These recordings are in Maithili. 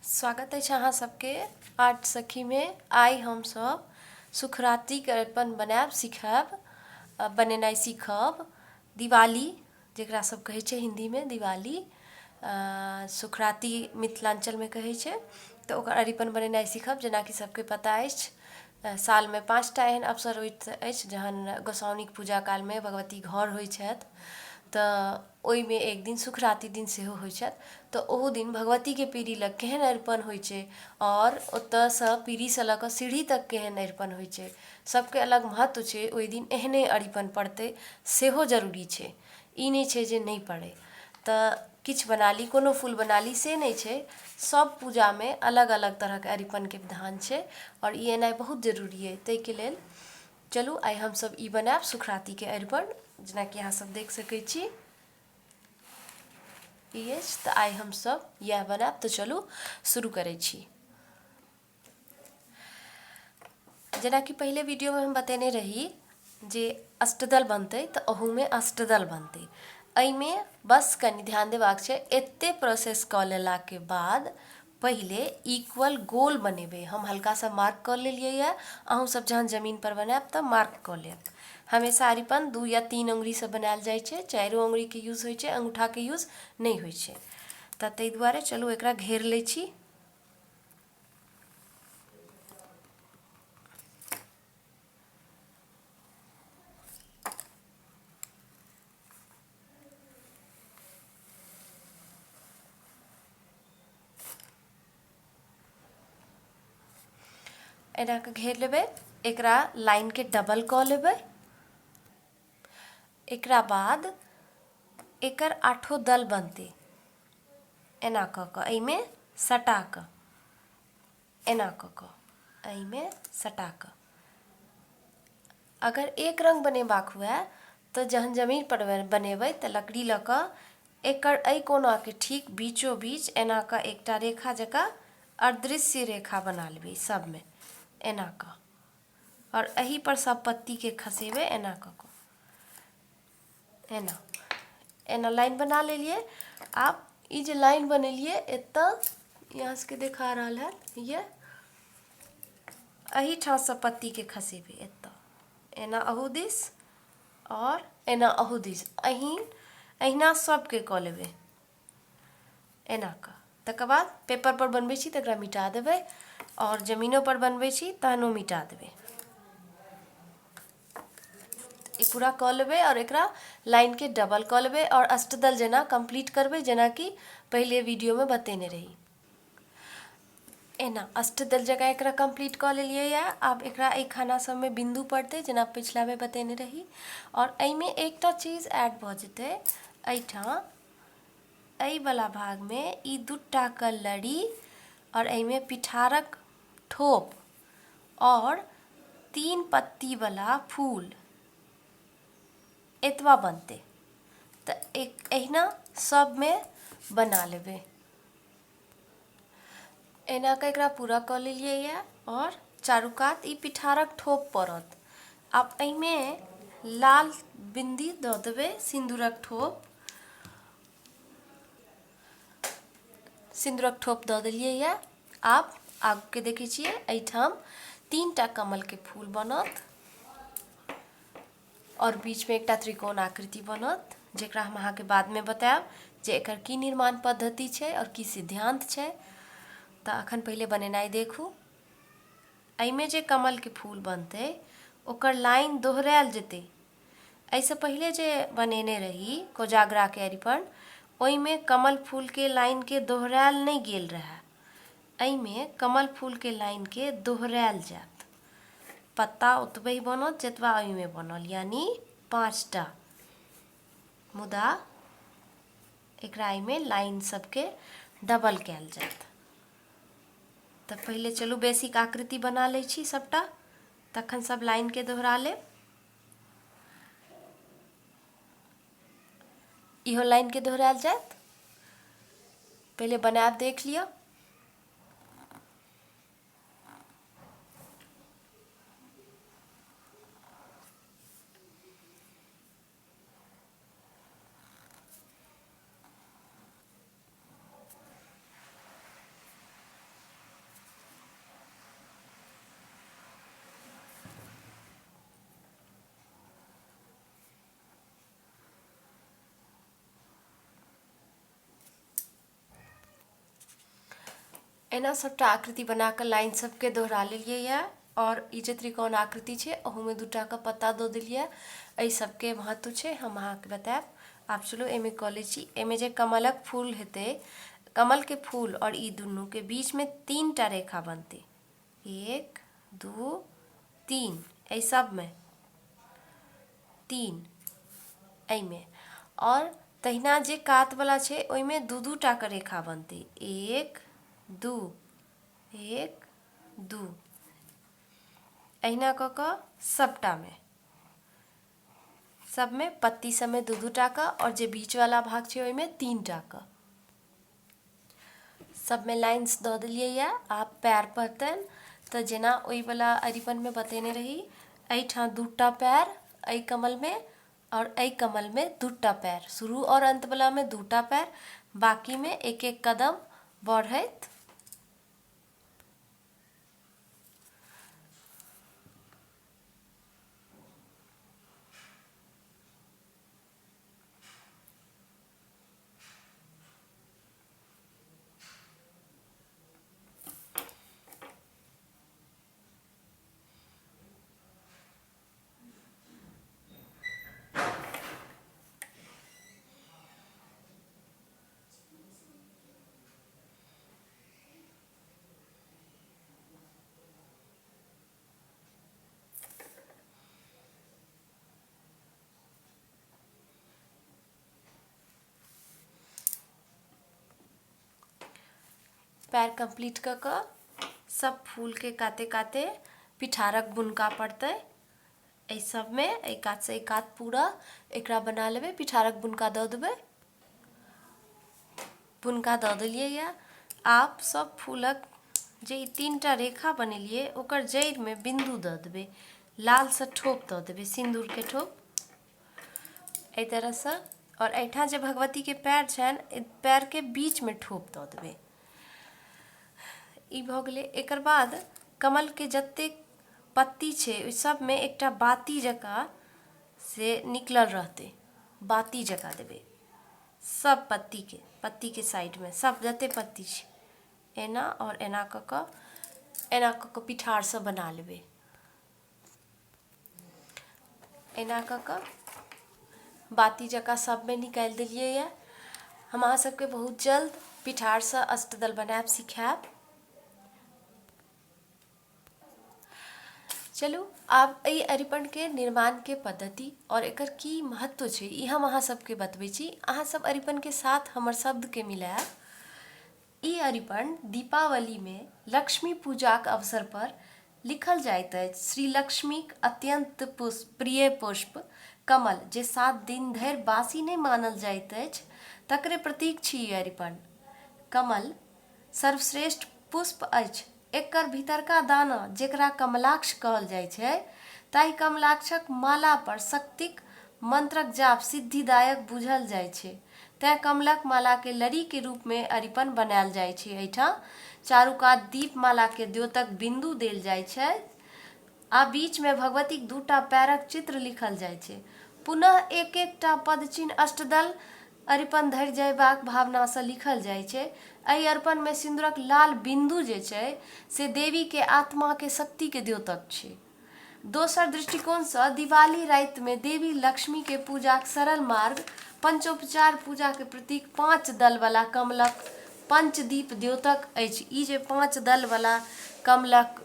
स्वागत अछि अहाँ सबके आर्ट सखीमे। आइ हमसब सुखरात्रिके अरिपन बनायब सिखायब, बनेनाइ सीखब। दिवाली जकरा सब कहै छै हिन्दीमे दिवाली, सुखरात्रि मिथिलाञ्चलमे कहै छै, तऽ ओकर अरिपन बनेनाइ सीखब। जेनाकि सबके पता अछि, सालमे 5टा एहन अवसर होइत अछि जहन गोसाउनिक पूजा कालमे भगवती घर होइ छथि, तऽ ओहिमे एक दिन सुखरात्रि दिन सेहो होइ छथि। तऽ ओहू दिन भगवतीके पीढ़ी लग केहन अरिपन होइ छै आओर ओतऽसँ पीढ़ीसँ लऽ कऽ सीढ़ी तक केहन अरिपन होइ छै, सबके अलग महत्व छै। ओहि दिन एहने अरिपन पड़तै सेहो जरूरी छै। ई नहि छै जे नहि पड़ै तऽ किछु बना ली, कोनो फूल बना ली, से नहि छै। सब पूजामे अलग अलग तरहके अरिपनके विधान छै आओर ई एनाइ बहुत जरूरी अइ। ताहिके लेल चलू आइ हमसब ई बनायब सुखरातीके अरिपन। जेनाकि अहाँ सब देख सकै छी ई अछि, तऽ आइ हमसब इएह बनायब। तऽ चलू शुरू करै छी। जेनाकि पहिले वीडियोमे हम बतेने रही जे अष्टदल बनतै, तऽ ओहूमे अष्टदल बनतै। एहिमे बस कनि ध्यान देबाक छै, एते प्रोसेस कऽ लेलाके बाद पहिले इक्वल गोल बनेबै। हम हल्का सा मार्क कऽ लेलियै यऽ, अहूँ सब जहन जमीन पर बनायब तऽ मार्क कऽ लेब। हमेशा अरिपन 2 या 3 अङ्गुरीसँ बनायल जाइ छै, चारिओ अङ्गुरीके यूज होइ छै, अङ्गूठाके यूज नहि होइ छै। तऽ ताहि दुआरे चलू एकरा घेर लै छी। एना कऽ घेर लेबै, एकरा लाइनके डबल कऽ लेबै। एकरा बाद एकर आठो दल बनतै, एना कऽ कऽ एहिमे सटा कऽ, एना कऽ कऽ एहिमे सटा कऽ। अगर एक रङ्ग बनेबाक हुए तऽ जहन जमीन पर बनेबै तऽ लकड़ी लऽ कऽ एकर एहि कोनाके ठीक बीचो बीच एना कऽ एकटा रेखा जकाँ अदृश्य रेखा बना लेबै सबमे एना कऽ, आओर एहि पर सब पत्तीके खसेबै एना कऽ कऽ, एना एना लाइन बना लेलियै। आब ई जे लाइन बनेलियै एतऽ यहाँ सबके देखा रहल हैत, ये एहिठामसँ पत्तीके खसेबै एतऽ एना अहू दिस आओर एना अहू दिस, अहिना सबके कऽ लेबै एना कऽ। तकर बाद पेपर पर बनबै छी तऽ एकरा मिटा देबै, आओर जमीनो पर बनबै छी तहनो मिटा देबै। ई पूरा कऽ लेबै आओर एकरा लाइनके डबल कऽ लेबै आओर अष्टदल जेना कम्प्लीट करबै, जेनाकि पहिले वीडियोमे बतेने रही। एना अष्टदल जकाँ एकरा कम्प्लीट कऽ लेलियै यऽ। आब एकरा एहि खाना सबमे बिन्दु पड़तै, जेना पिछला बेर बतेने रही। आओर एहिमे एकटा चीज ऐड भऽ जेतै, एहिठाम एहिवला भागमे ई 2टा के लड़ी आओर एहिमे पिठारक ठोप आओर 3 पत्तीवला फूल एतबा बनतै। तऽ एक एहिना सबमे बना लेबै। एना कऽ एकरा पूरा कऽ लेलियै यऽ आओर चारू कात ई पिठारक ठोप पड़त। आब एहिमे लाल बिन्दी दऽ देबै, सिन्दूरक ठोप। सिन्दूरक ठोप दऽ देलियै यऽ। आब आगूके देखै छियै, एहिठाम 3टा कमलके फूल बनत आओर बीचमे एकटा त्रिकोण आकृति बनत, जकरा हम अहाँके बादमे बतायब जे एकर की निर्माण पद्धति छै आओर की सिद्धांत छै। तऽ अखन पहिले बनेनाइ देखू। एहिमे जे कमलके फूल बनतै ओकर लाइन दोहरायल जेतै। एहिसँ पहिले जे बनेने रही कोजागराके अरिपन, ओहिमे कमल फूलके लाइनके दोहरायल नहि गेल रहए। एहिमे कमल फूलके लाइनके दोहरायल जायत। पत्ता ओतबे बनत जतबा ओहिमे बनल, यानी 5टा, मुदा एकरा एहिमे लाइन सबके डबल कयल जायत। तऽ पहिले चलू बेसिक आकृति बना लै छी सबटा, तखन सब लाइनके दोहरा लेब। इहो लाइनके दोहरायल जायत। पहिले बनायब देख लिअ। एना सबटा आकृति बना कऽ लाइन सबके दोहरा लेलियै यऽ आओर ई जे त्रिकोण आकृति छै ओहूमे दूटा कऽ पत्ता दऽ देलियै। एहि सबके महत्व छै, हम अहाँके बतायब। आब चलू एहिमे कऽ लै छी। एहिमे जे कमलक फूल हेतै, कमलके फूल आओर ई दुनूके बीचमे 3टा रेखा बनतै, 1 2 3। एहि सबमे 3 एहिमे, आओर तहिना जे कातवला छै ओहिमे 2 2 टाके रेखा बनतै, 1 2 1 2। एहिना कऽ कऽ सबटामे, सबमे पत्ती सबमे 2 2 टाके, आओर जे बीचवला भाग छै ओहिमे 3 टाके। सबमे लाइन्स दऽ देलियै यऽ। आब पैर पड़तनि, तऽ जेना ओहिवला अरिपनमे बतेने रही, एहिठाम 2टा पैर एहि कमलमे, आओर एहि कमलमे 2टा पैर, शुरू आओर अन्तवलामे 2टा पैर, बाँकीमे एक एक कदम बढ़ैत पैर कम्प्लीट कऽ कऽ सब फूलके काते काते पिठारक बुनका पड़तै। एहि सबमे एहि कातसँ एहि कात पूरा एकरा बना लेबै, पिठारक बुनका दऽ देबै। बुनका दऽ देलियै यऽ। आब सब फूलक जे ई 3टा रेखा बनेलियै ओकर जड़िमे बिन्दु दऽ देबै, लालसँ ठोप दऽ देबै, सिन्दूरके ठोप एहि तरहसँ। आओर एहिठाम जे भगवतीके पैर छनि, पैरके बीचमे ठोप दऽ देबै। ई भऽ गेलै। एकर बाद कमलके जतेक पत्ती छै ओहि सबमे एकटा बाती जकाँ से निकलल रहतै, बाती जकाँ देबै सब पत्तीके, पत्तीके साइडमे सब जते पत्ती छै एना, आओर एना कऽ कऽ, एना कऽ कऽ पिठारसँ बना लेबै। एना कऽ कऽ बाती जकाँ सबमे निकालि देलियै यऽ। हम अहाँ सबके बहुत जल्द पिठारसँ अष्टदल बनायब सिखायब। चलू आब एहि अरिपनके निर्माणके पद्धति आओर एकर की महत्व छै ई हम अहाँ सबके बतबै छी। अहाँ सब अरिपनके साथ हमर शब्दके मिलायब। ई अरिपन दीपावलीमे लक्ष्मी पूजाक अवसर पर लिखल जाइत अछि। श्री लक्ष्मीक अत्यन्त प्रिय पुष्प कमल, जे 7 दिन धरि बासी नहि मानल जाइत अछि, तकरे प्रतीक छी ई अरिपन। कमल सर्वश्रेष्ठ पुष्प अछि। एकर भीतरका दाना, जेकरा कमलाक्ष कहल जाइ छै, ताहि कमलाक्षक माला पर शक्तिक मंत्रक जाप सिद्धिदायक बुझल जाइ छै। तेँ कमलक मालाके लड़ीके रूपमे अरिपन बनायल जाइ छै। एहिठाम चारू कात दीपमालाके द्योतक बिन्दु देल जाइ छै आ बीचमे भगवतीक 2टा पैरक चित्र लिखल जाइ छै। पुनः एक एकटा पदचिह्न अष्टदल अरिपन धरि जयबाक भावनासँ लिखल जाइ छै। एहि अर्पणमे सिन्दूरक लाल बिन्दु जे छै से देवीके आत्माके शक्तिके द्योतक छै। दोसर दृष्टिकोणसँ दिवाली रातिमे देवी लक्ष्मीके पूजाक सरल मार्ग पंचोपचार पूजाके प्रतीक 5 दलवला कमलक पंचदीप द्योतक अछि। ई जे 5 दलवला कमलक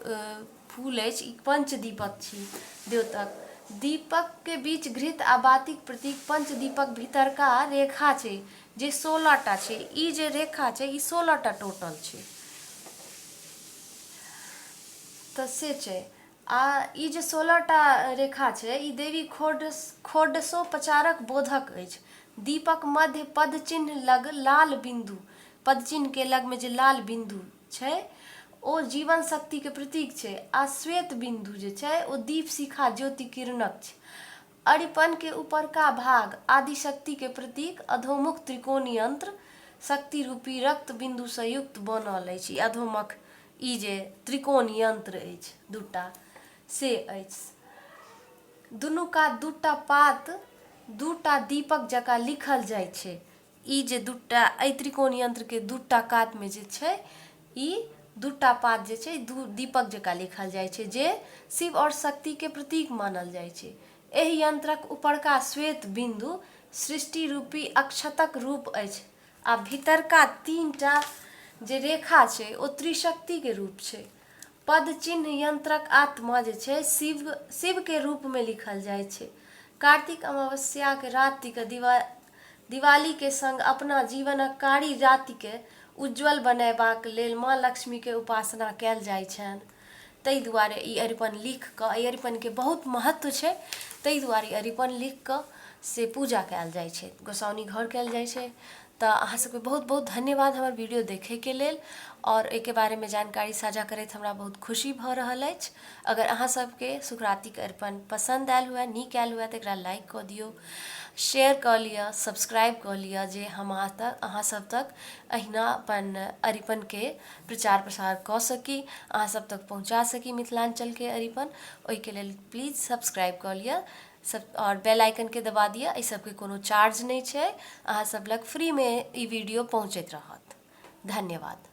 फूल अछि ई पंचदीपक छी द्योतक। दीपकके बीच घृत आ बातीक प्रतीक पंचदीपक भीतरका रेखा छै जे 16टा छै। ई जे रेखा छै ई 16टा टोटल छै, तऽ से छै। आ ई जे 16टा रेखा छै ई देवी खोडसोपचारक बोधक अछि। दीपक मध्य पदचिह्न लग लाल बिन्दु, पदचिह्नके लगमे जे लाल बिन्दु छै ओ जीवन शक्तिके प्रतीक छै, आ श्वेत बिन्दु जे छै ओ दीप शिखा ज्योति किरणक छै। अरिपनके उपरका भाग आदिशक्तिके प्रतीक अधोमुख त्रिकोण यंत्र शक्ति रूपी रक्त बिन्दुसँ युक्त बनल अछि। ई अधोमुख ई जे त्रिकोण यंत्र अछि 2टा से अछि। दुनू कात 2टा पात 2टा दीपक जकाँ लिखल जाइ छै। ई जे 2टा एहि त्रिकोण यंत्रके 2टा कातमे जे छै ई दूटा पात जे छै दू दीपक जकाँ लिखल जाइ छै जे शिव आओर शक्तिके प्रतीक मानल जाइ छै। एहि यन्त्रक उपरका श्वेत बिन्दु सृष्टि रूपी अक्षतक रूप अछि आ भीतरका तीनटा जे रेखा छै ओ त्रिशक्तिके रूप छै। पद चिन्ह यन्त्रक आत्मा जे छै शिव शिवके रूपमे लिखल जाइ छै। कार्तिक अमावस्याके रातिके दिवालीके सङ्ग अपना जीवनक कारी रातिके उज्ज्वल बनयबाक लेल माँ लक्ष्मीके उपासना कयल जाइ छनि। ताहि दुआरे ई अरिपन लिख कऽ एहि अरिपनके बहुत महत्व छै, ताहि दुआरे ई अरिपन लिख कऽ से पूजा कयल जाइ छै, गोसाउनि घर कयल जाइ छै। तऽ अहाँ सबके बहुत बहुत धन्यवाद हमर वीडियो देखैके लेल आओर एहिके बारेमे जानकारी साझा करैत हमरा बहुत खुशी भऽ रहल अछि। अगर अहाँ सबके सुकरातीके अरिपन पसन्द आयल हुए, नीक आयल हुए, तऽ एकरा लाइक कऽ दियौ, शेयर कऽ लिअ, सब्सक्राइब कऽ लिअ, जे हम अहाँ तक अहाँ सब तक अहिना अपन अरिपनके प्रचार प्रसार कऽ सकी, अहाँ सब तक पहुँचा सकी मिथिलाञ्चलके अरिपन। ओहिके लेल प्लीज सब्सक्राइब कऽ लिअ सब आओर बेल आइकनके दबा दिअ। एहि सबके कोनो चार्ज नहि छै, अहाँ सब लग फ्रीमे ई वीडियो पहुँचैत रहत। धन्यवाद।